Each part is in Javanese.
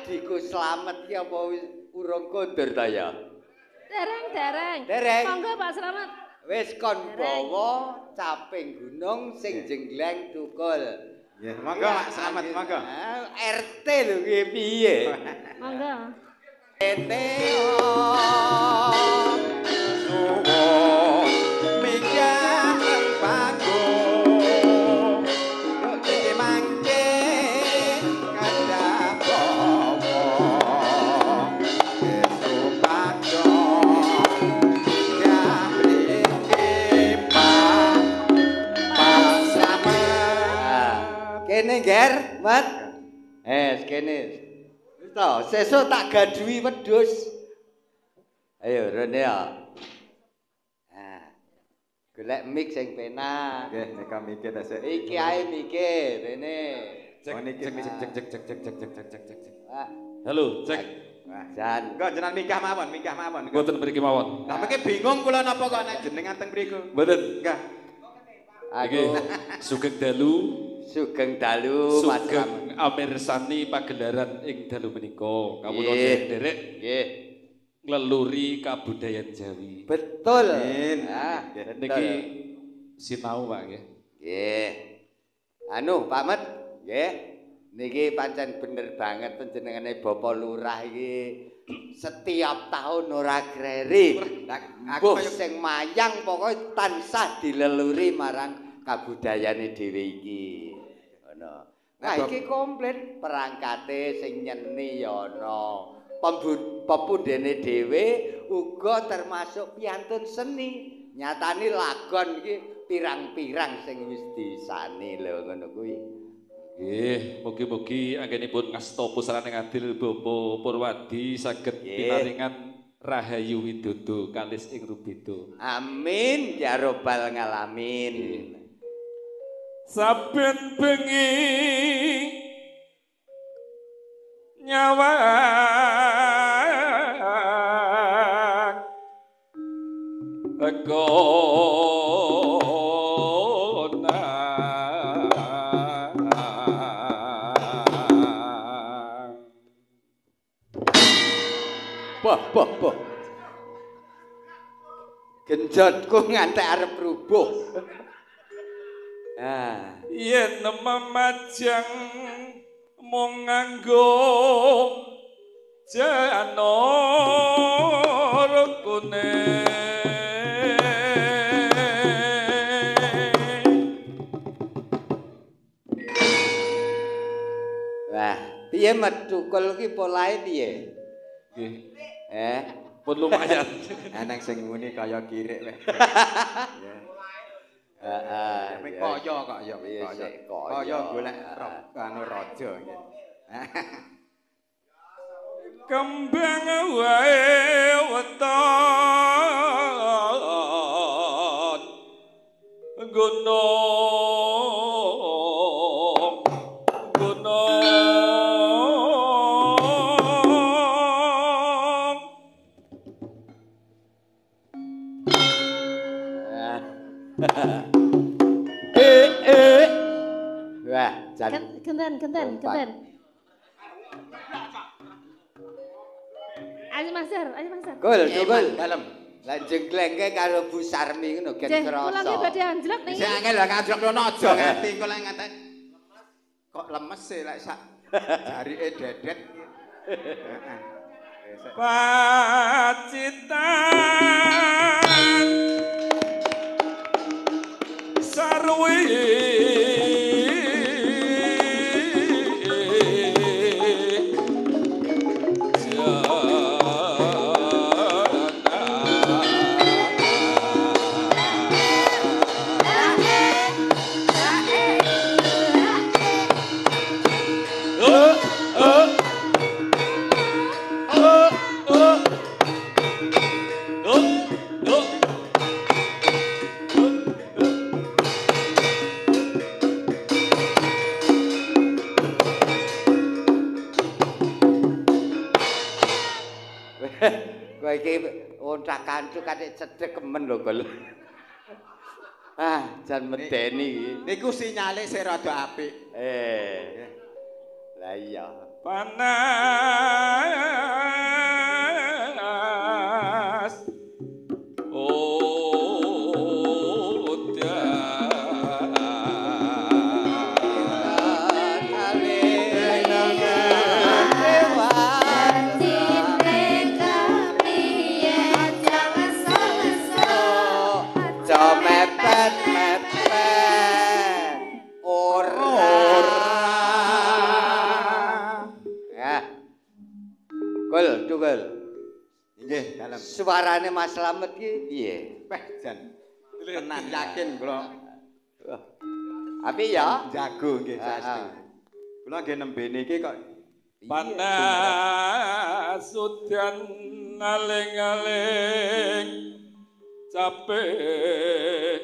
Adikku Slamet ki apa wis urung kondur ta ya? Dereng, dereng. Dereng. Monggo Pak Slamet. Wis kon bawa caping gunung sing jenggleng tukul. Nggih, monggo Pak Slamet, monggo. RT lho ki piye? Monggo. RT. Suwun minggah panggung. Iki mangke kedap bawa. Supados minggah mriki Pak Slamet. Kene Ger, Mat. Kene. Wis to, sesuk tak gaduhi wedhus. Ayo rene ya. Nah. Golek mic sing penak. Nggih, nika mike ta sik. Iki ae mike rene. Oh niki Cek cek cek cek cek cek cek cek cek cek. Wah, Halo, cek. Wah, jan. Engko jenengan mikah mawon, mikah mawon. Mboten mriki mawon. Lah mengke bingung kula napa kok nek jenengan teng mriku. Mboten. Enggak. Aku Sugeng dalu, sugeng dalu Mas sugeng amirsani pagelaran ing dalu menika. Kawula Nggih. nderek Nggih. ngleluri kabudayan Jawi. Betul. Amin. Ah, Nggih. betul. Niki sinau Pak nggih. Nggih. Anu, Pak Met, nggih. Niki pancen bener banget panjenengane Bapak Lurah iki setiap tahun ora kreri. Lah aku Mbuh sing mayang pokoke tansah dileluri marang kabudayane dhewe iki. Ngono. Nah iki komplit perangkate sing nyeni ya ana. Pepundhene dhewe uga termasuk piantun seni. Nyatane lagon iki pirang-pirang sing wis disani lho ngono kuwi. Nggih, mugi-mugi anggenipun ngasta pusaraning adil Bapak Purwadi saged pinaringan Rahayu Widodo kalis ing rubeda. Amin ya robbal ngalamin. Saben bengi nyawang konang. Boh boh boh. Genjotku ngantek arep rubuh. Ah, Yen memajang mung nganggo janur kuning. Wah, piye Met tukul ki polahe piye? Nggih, Eh, pun lumayan. Eneng sing muni kaya kirik weh. heeh. Mek kaya kok ya, Iya, kaya. sik kaya. Kaya golek anu raja nggih. Kembang wae weton gunung gunung. Wah, jan Genten, genten, Kompak. genten. Ayo Mas Ser, ayo Mas Ser. Gol, tukul. Dalem. Lah jengglengke karo Bu Sarmi ngono gen Nggih, kula krasa. nggih badhe anjlok niki. Sik angel lah ngajrok rono aja nganti engko lek ngantek kok lemes e lek sak jarike dedet. Heeh. Pacitan sarwi Kowe iki ontak-antuk katik cedhek kemen lho, Gol. Ah, jan medeni iki. Niku sinyale sik rada apik. Eh. Lah iya. Panas Nggih, dalem. Suarane Mas Slamet ki piye? Peh jan. Tenan yakin kula. Apik ya? Jago nggih saestu. Kula nggih nembe niki kok panas udan aling-aling capek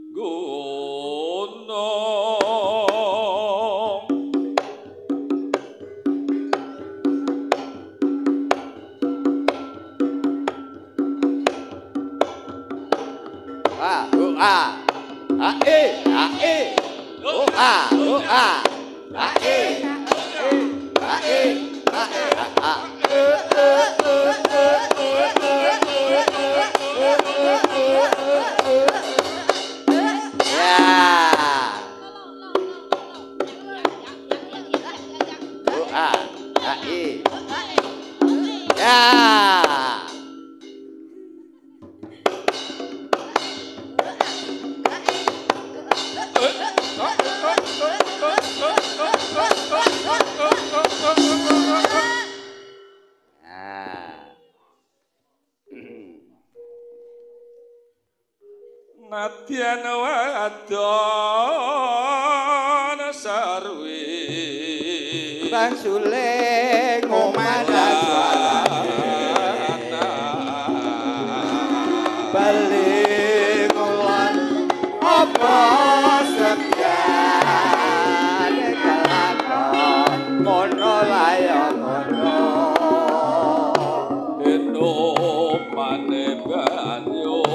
gunung. A O A A E A E O A O A A E A E A E A A Ya. O A A E. Ya. Nadyan wadon sarwi bangsule ngomah suarane bali ngulon apa setyane kelakon ngono layo ngono eno mane banyu.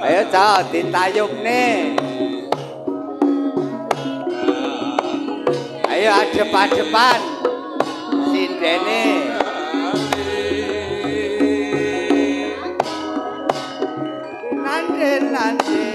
Ayo cah ditayubne. Ayo adep-adepan sindene. Nande nande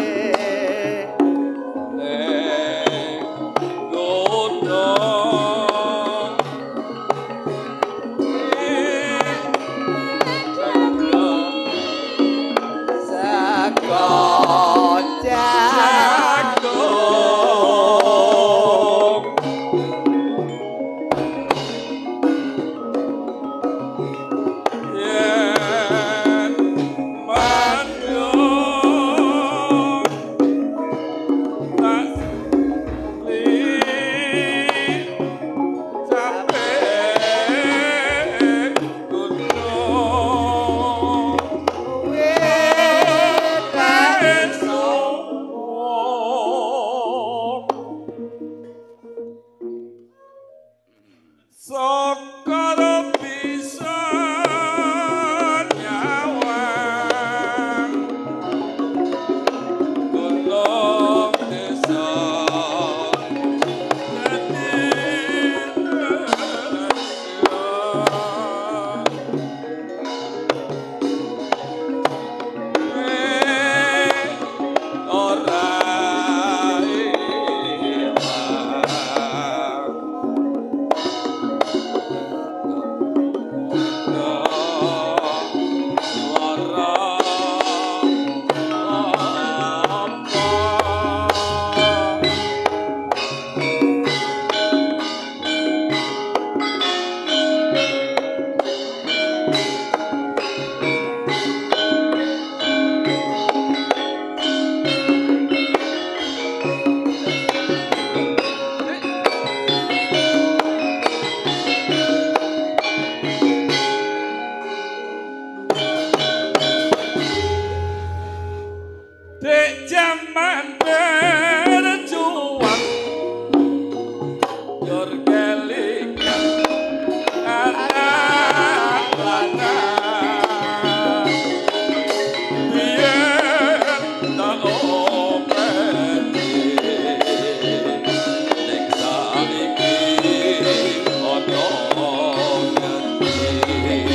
Yen mandor Eman berjuang yor kelingan anak lanang biyen tak openi nek saiki ana ngendi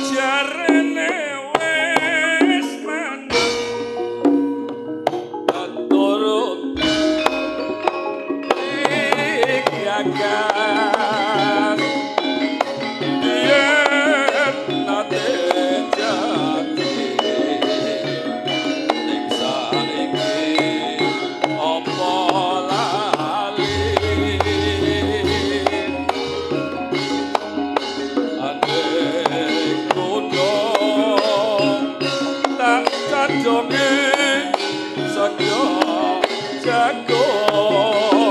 jarene wis menang keturut gagas yen nate janji nek saiki apa lali andek gunung tak cajongi sego jagung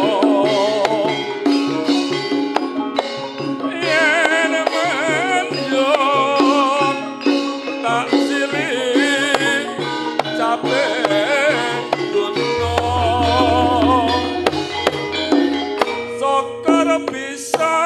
yen menjong tak silih capek gunung sokor bisa